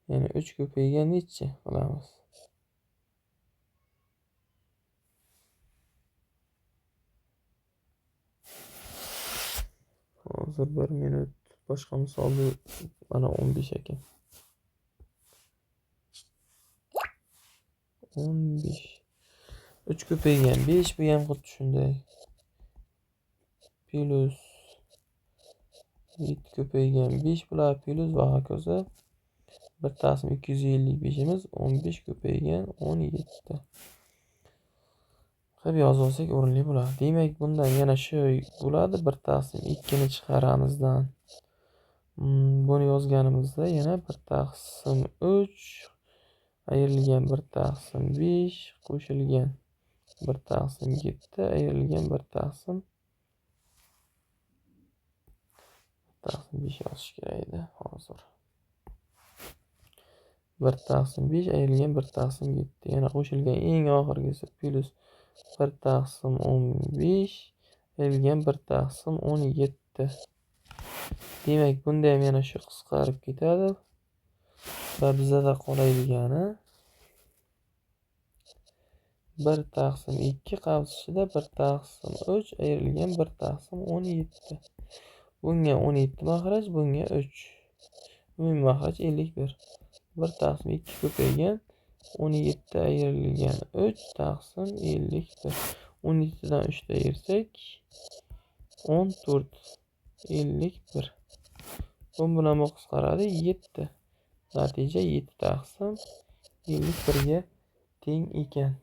ya'ni 3 ko'paygan necha qilamiz? Hozir 1 minut boshqa misolni mana 15 ekan. 15 3 ko'paygan 5, bu ham xuddi shunday. Plyus 7 ko'paygan 5 bo'ladi, plyus va hokazo. 1 taqsim 255imiz 15 ko'paygan 17. Qilib yozib olsak o'rinli bo'ladi. Demak, bundan yana shu bo'ladi. 1 taqsim 2 ni chiqaramizdan. Buni yozganimizda yana 1 taqsim 3 ayrilgan 1 taqsim 5 qo'shilgan 1 taqsim 7 ayrilgan 1 taqsim 5 yozish kerak edi hozir. 1 taqsim 5 ayrilgan 1 taqsim 7 yana qo'shilgan eng oxirgisi plyus 1 taqsim 15 ayrilgan 1 taqsim 17. Demak, bunda ham yana shu qisqarib ketadi va bizada qoladigani 1 taqsim 2 qavs ichida 1 taqsim 3 ayrilgan 1 taqsim 17. Bunga 17 maxraj, bunga 3. Umumiy maxraj 51. 1 taqsim 2 ko'paygan 17 ayrilgan 3 taqsim 51. 17 dan 3 ta ayirsak 14 51. Bu bilan bu qisqaradi 7. Natija 7 taqsim 51 ga teng ekan.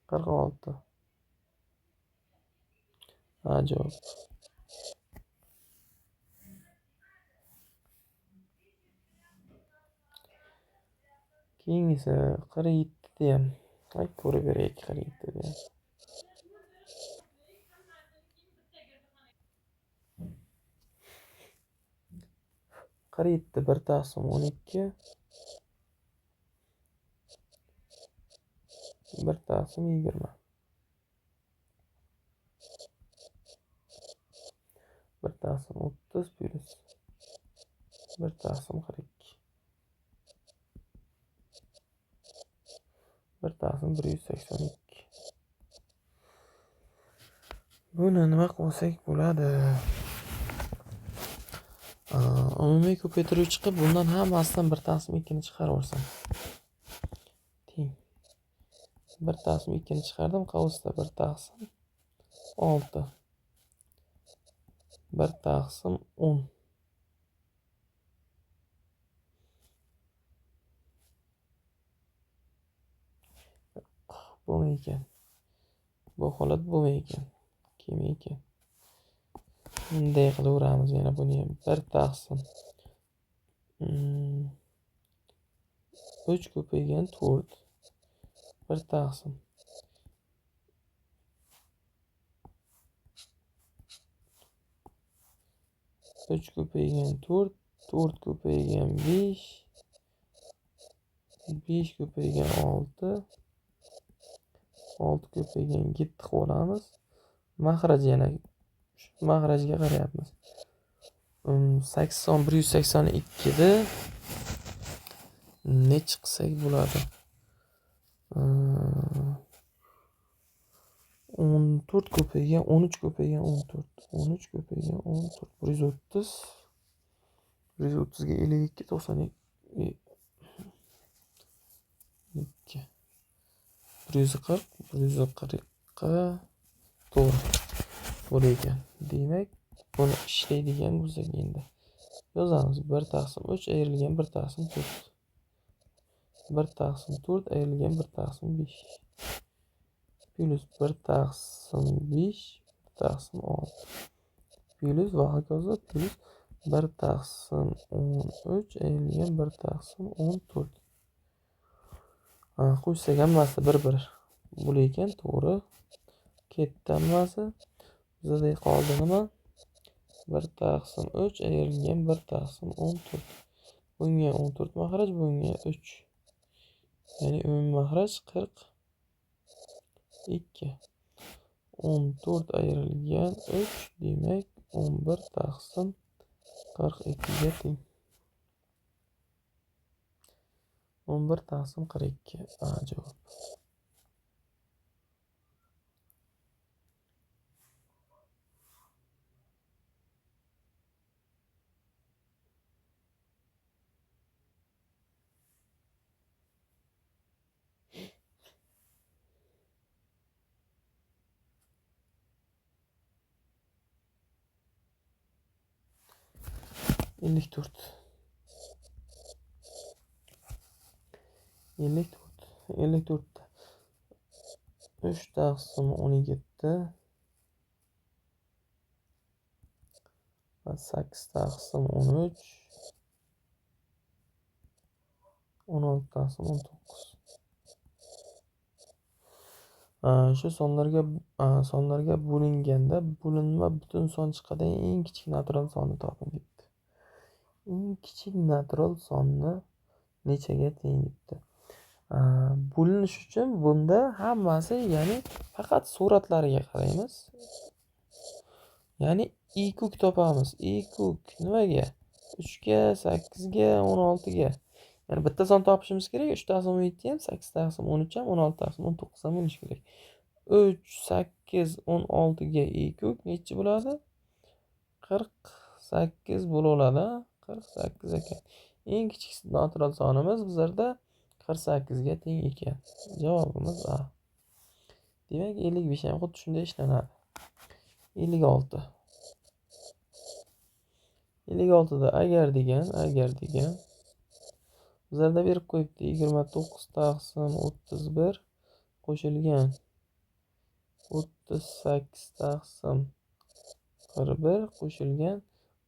46. A javob. Keyingisi 47 da ham. Ay, ko'rib beraylik 47 da ham. 47 1 taqsim 12 1 taqsim 20 1 taqsim 30 plyus 1 taqsim 42 1 taqsim 182. Buni nima qilsak bo'ladi? Umumiy ko'paytiruvchi qilib bundan hammasidan 1 taqsim 2 ni chiqarib olsam. Teng. 1 taqsim 2 ni chiqardim, qavsda 1 taqsim 6. 1 taqsim 10. Bo'lmay ekan. Bu holat bo'lmay ekan. Kelmay ekan. Bunday qilaveramiz yana buni ham 1 taqsim 3 ko'paygan 4 1 taqsim 3 ko'paygan 4 4 ko'paygan 5 5 ko'paygan 6 6 ko'paygan 7 qilib olamiz. Maxraj yana shu maxrajga qarayapmiz. 80 182 da necha qilsak bo'ladi? 14 ko'paygan 13 ko'paygan 14 13 ko'paygan 14 130 130 ga 52 92 140 140 ga to'g'ri bo'lar ekan. Demak, buni ishlaydigan bo'lsak endi yozamiz 1 taqsim 3 ayrilgan 1 taqsim 4 1 taqsim 4 ayrilgan 1 taqsim 5 plyus 1 taqsim 5 1 taqsim 6 plyus va hokazo plyus 1 taqsim 13 ayrilgan 1 taqsim 14. Qo'shsak hammasi bir-bir bo'lar ekan, to'g'ri. Ketdi hammasi. Bizda qoldi nima? 1 taqsim 3 ayrilgan 1 taqsim 14. Bunga 14 maxraj, bunga 3. Ya'ni umumiy maxraj 42. 14 ayrilgan 3, demak 11 taqsim 42 ga teng. 11 taqsim 42. A javob. 54. 54. 54 3 taqsim 17 Va 8 taqsim 13. 16 taqsim 19. Shu sonlarga bo'linganda bo'linma butun son chiqadigan eng kichik natural sonni toping debdi. Eng kichik natural sonni nechaga teng debdi. Bo'linish uchun bunda hammasi, ya'ni faqat suratlariga qaraymiz. Ya'ni i kuk topamiz. I kuk nimaga? 3 ga, 8 ga, 16 ga. Ya'ni bitta son topishimiz kerak. 3 taqsim 17 ham, 8 taqsim 13 ham, 16 taqsim 19 ham bo'lishi kerak. 3, 8, 16 ga i kuk necha bo'ladi? 48 bo'ladi. 48 ekan. Eng kichik natural sonimiz bizlarda 48 ga teng ekan. Javobimiz A. Demak, 55 ham xuddi shunday ishlanadi. 56. 56 da agar degan bizlarda berib qo'yibdi 29 taqsim 31 qo'shilgan 38 taqsim 41 qo'shilgan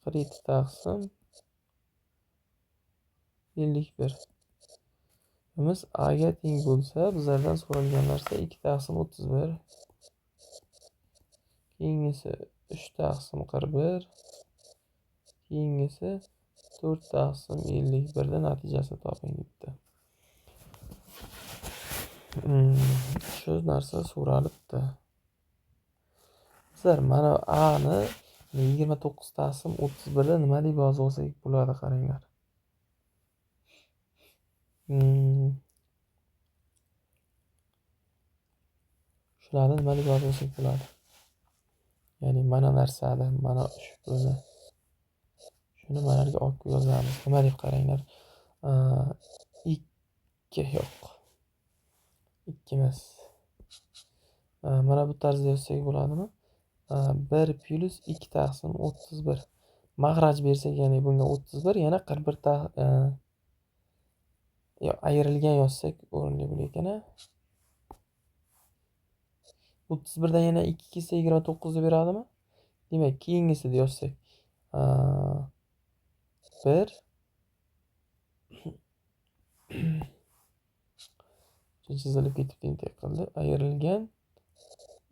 47 taqsim 51. Biz A ga teng bo'lsa, bizlardan so'ralgan narsa 2 taqsim 31. Keyingisi 3 taqsim 41. Keyingisi 4 taqsim 51 da natijasini toping debdi. Shu narsa so'ralibdi. Bizlar mana A ni 29 taqsim 31 da nima deb yozib olsak bo'ladi, qaranglar. Shularni nima deb yozib olsak bo'ladi? Ya'ni mana narsani, mana ushbuni, shuni manalarga olib yozamiz. Nima deb qaranglar? 2 yo'q. 2 emas. Mana bu tarzda yozsak bo'ladimi? 1 plus 2 taqsim 31. Mag'raj bersak, ya'ni bunga 31, yana 41 ayrilgan yozsak o'rinli bo'lar ekan. 31 dan yana 2 kelsa 29 ni beradimi? Demak, keyingisida yozsak 1 chizilib ketibdi, intak qildi. Ayrilgan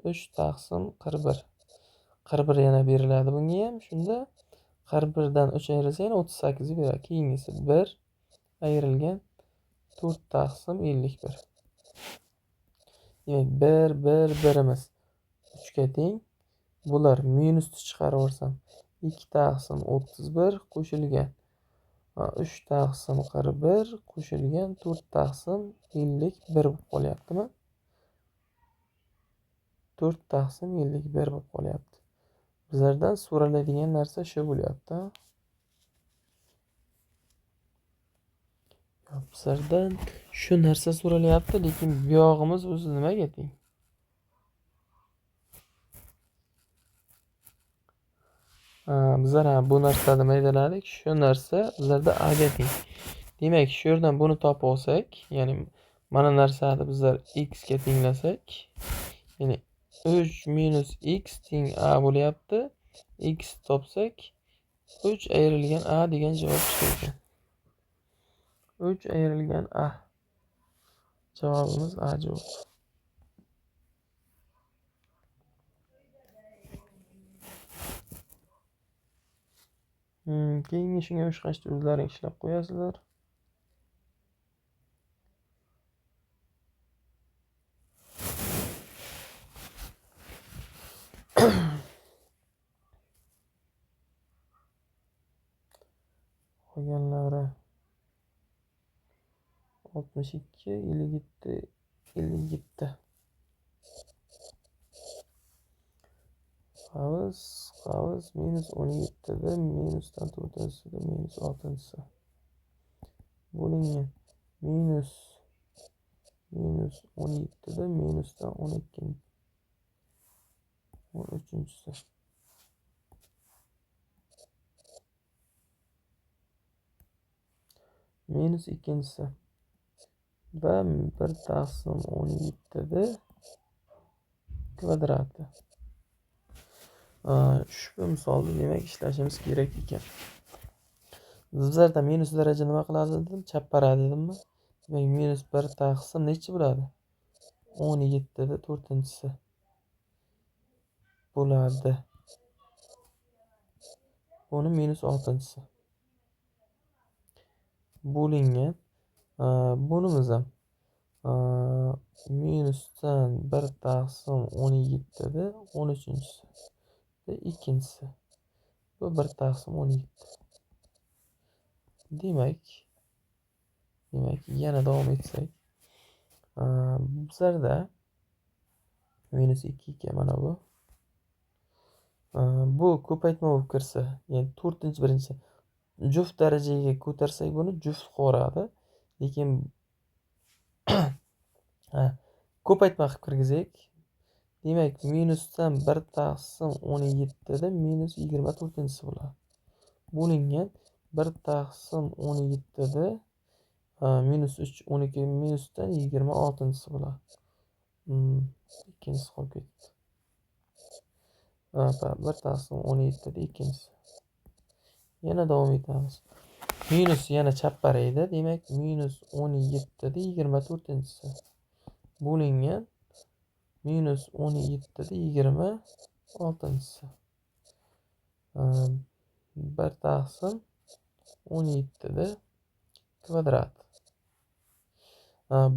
3 taqsim 41. 41 yana beriladi bunga ham. Shunda 41 dan 3 ayrilsa yana 38 ni beradi. Keyingisi 1 ayrilgan 4 taqsim 51. Demak, 1 1 1imiz 3 ga teng. Bular minusni chiqarib yuborsam 2 taqsim 31 qo'shilgan 3 taqsim 41 qo'shilgan 4 taqsim 51 bo'lib qolyaptimi? 4 taqsim 51 bo'lib qolyapti. Bizlardan so'raladigan narsa shu bo'lyapti. Bizlardan shu narsa so'ralyapti, lekin buyog'imiz o'zi nimaga teng? Bizlar bu narsani maydaladik. Shu narsa bizlarda A ga teng. Demak, shu yerdan buni topib olsak, ya'ni mana narsani bizlar x ga tenglasak, ya'ni 3 minus x teng A bo'lyapti. X topsak 3 ayrilgan A degan javob chiqar ekan. 3 ayrilgan A. Javobimiz A javob. Keyingi shunga o'xshashni o'zlaring ishlab qo'yasizlar. Qolganlari 62, 57, 57. Qavs, qavs, minus 17da, minusdan 4-sida, minus 6-si. Bo'lingan minus 17da, minusdan 12, 13-si. Minus 2-si. Va 1 taqsim 17da kvadrati. Ushbu misolni demak ishlashimiz kerak ekan. Bizlarda minus daraja nima qiladi dedim? Chap baradi dedimmi? Demak, minus 1 taqsim nechi bo'ladi? 17 da 4-chisi bo'ladi. Buni minus 6-chisi. Bo'lingan. Bunimiz ham minusdan 1 taqsim 17 da 13-chisi. Ikkinchisi. Bu 1 taqsim 17. Demak, yana davom etsak, bizlarda minus 2 ekan mana bu. Bu ko'paytma bo'lib kirsa, ya'ni 4-chi birinchi juft darajaga ko'tarsak buni juft qoladi. Lekin ko'paytma qilib kirgizsak, demak minusdan 1 taqsim 17 da minus 24-chisi bo'ladi. Bo'lingan 1 taqsim 17 da minus 3 12 minusdan 26-chisi bo'ladi. Ikkinchisi qolib ketdi. 1 taqsim 17 da ikkinchisi. Yana davom etamiz. Minus yana chap baraydi. Demak, minus 17 da 24-chisi. Bo'lingan minus 17 da 26-chisi. 1 taqsim 17 da kvadrat.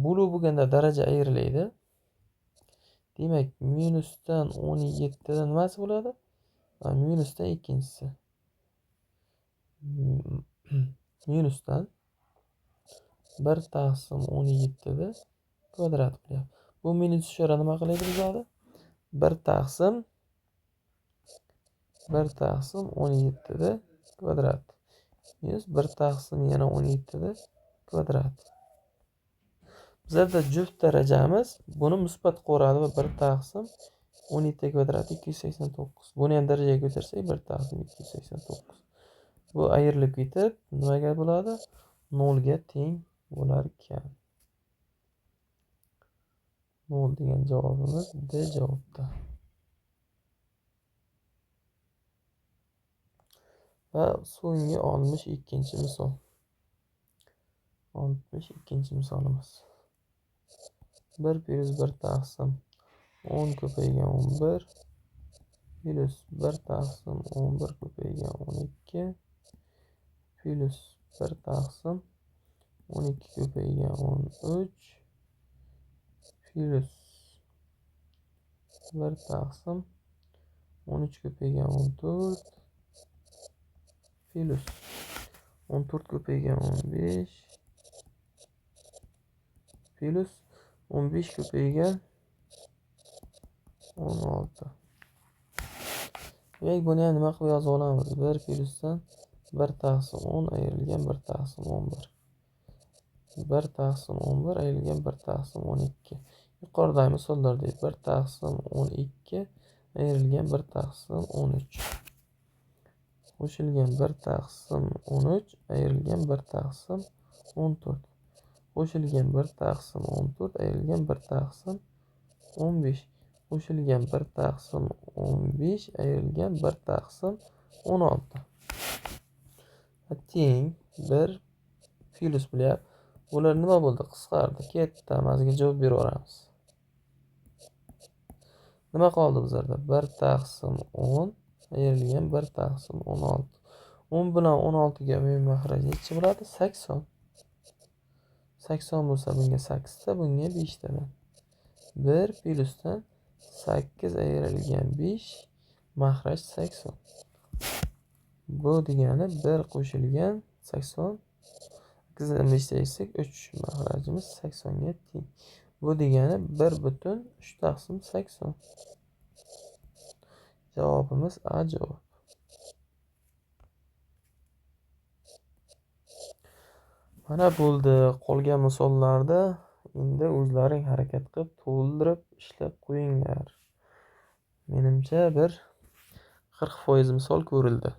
Bo'luv bo'lganda daraja ayrilaydi. Demak, minusdan 17 da nimasi bo'ladi? Minusdan ikkinchisi. Minusdan 1 taqsim 17 da kvadrat bo'lyapti. Bu minus ishora nima qiladi bizada? 1 taqsim 17 da kvadrat. Minus 1 taqsim yana 17 da kvadrat. Bizlarda juft darajamiz buni musbat qo'radi va 1 taqsim 17 kvadrat 289. Buni ham darajaga ko'tarsak 1 taqsim 289. Bu ayrilib ketib nimaga bo'ladi? 0 ga teng bo'lar ekan. 0 degan javobimiz D javobda. Va so'nggi 62-misol. 62-misolimiz. 1 plus 1 taqsim 10 ko'paygan 11 plus 1 taqsim 11 ko'paygan 12 plus 1 taqsim 12 ko'paygan 13 plus 1 taqsim 13 ko'paygan 14 plus 14 ko'paygan 15 plus 15 ko'paygan 16. Demak, buni ham nima qilib yoza olamiz? 1 plusdan 1 taqsim 10 ayrilgan 1 taqsim 11. 1 taqsim 11 ayrilgan 1 taqsim 12. Yuqoridagi misollardek 1 taqsim 12 ayrilgan 1 taqsim 13. Qo'shilgan 1 taqsim 13 ayrilgan 1 taqsim 14. Qo'shilgan 1 taqsim 14 ayrilgan 1 taqsim 15. Qo'shilgan 1 taqsim 15 ayrilgan 1 taqsim 16. Teng 1 plus bo'lyapti. Bular nima bo'ldi? Qisqardi. Ketdi. Hammasiga javob beraveramiz. Nima qoldi bizlarda? 1 taqsim 10 ayrilgan 1 taqsim 16. 10 bilan 16 ga umumiy mahraj necha bo'ladi? 80. 80 bo'lsa bunga 8 ta, bunga 5 tadan. 1 plusdan 8 ayrilgan 5 mahraj 80. Bu degani 1 qo'shilgan 80. 8 5 ta 3 mahrajimiz 80 ga teng. Bu degani 1,3 taqsim 80. Javobimiz A javob. Mana bo'ldi. Qolgan misollarda endi o'zlaring harakat qilib to'ldirib ishlab qo'yinglar. Menimcha bir 40% misol ko'rildi.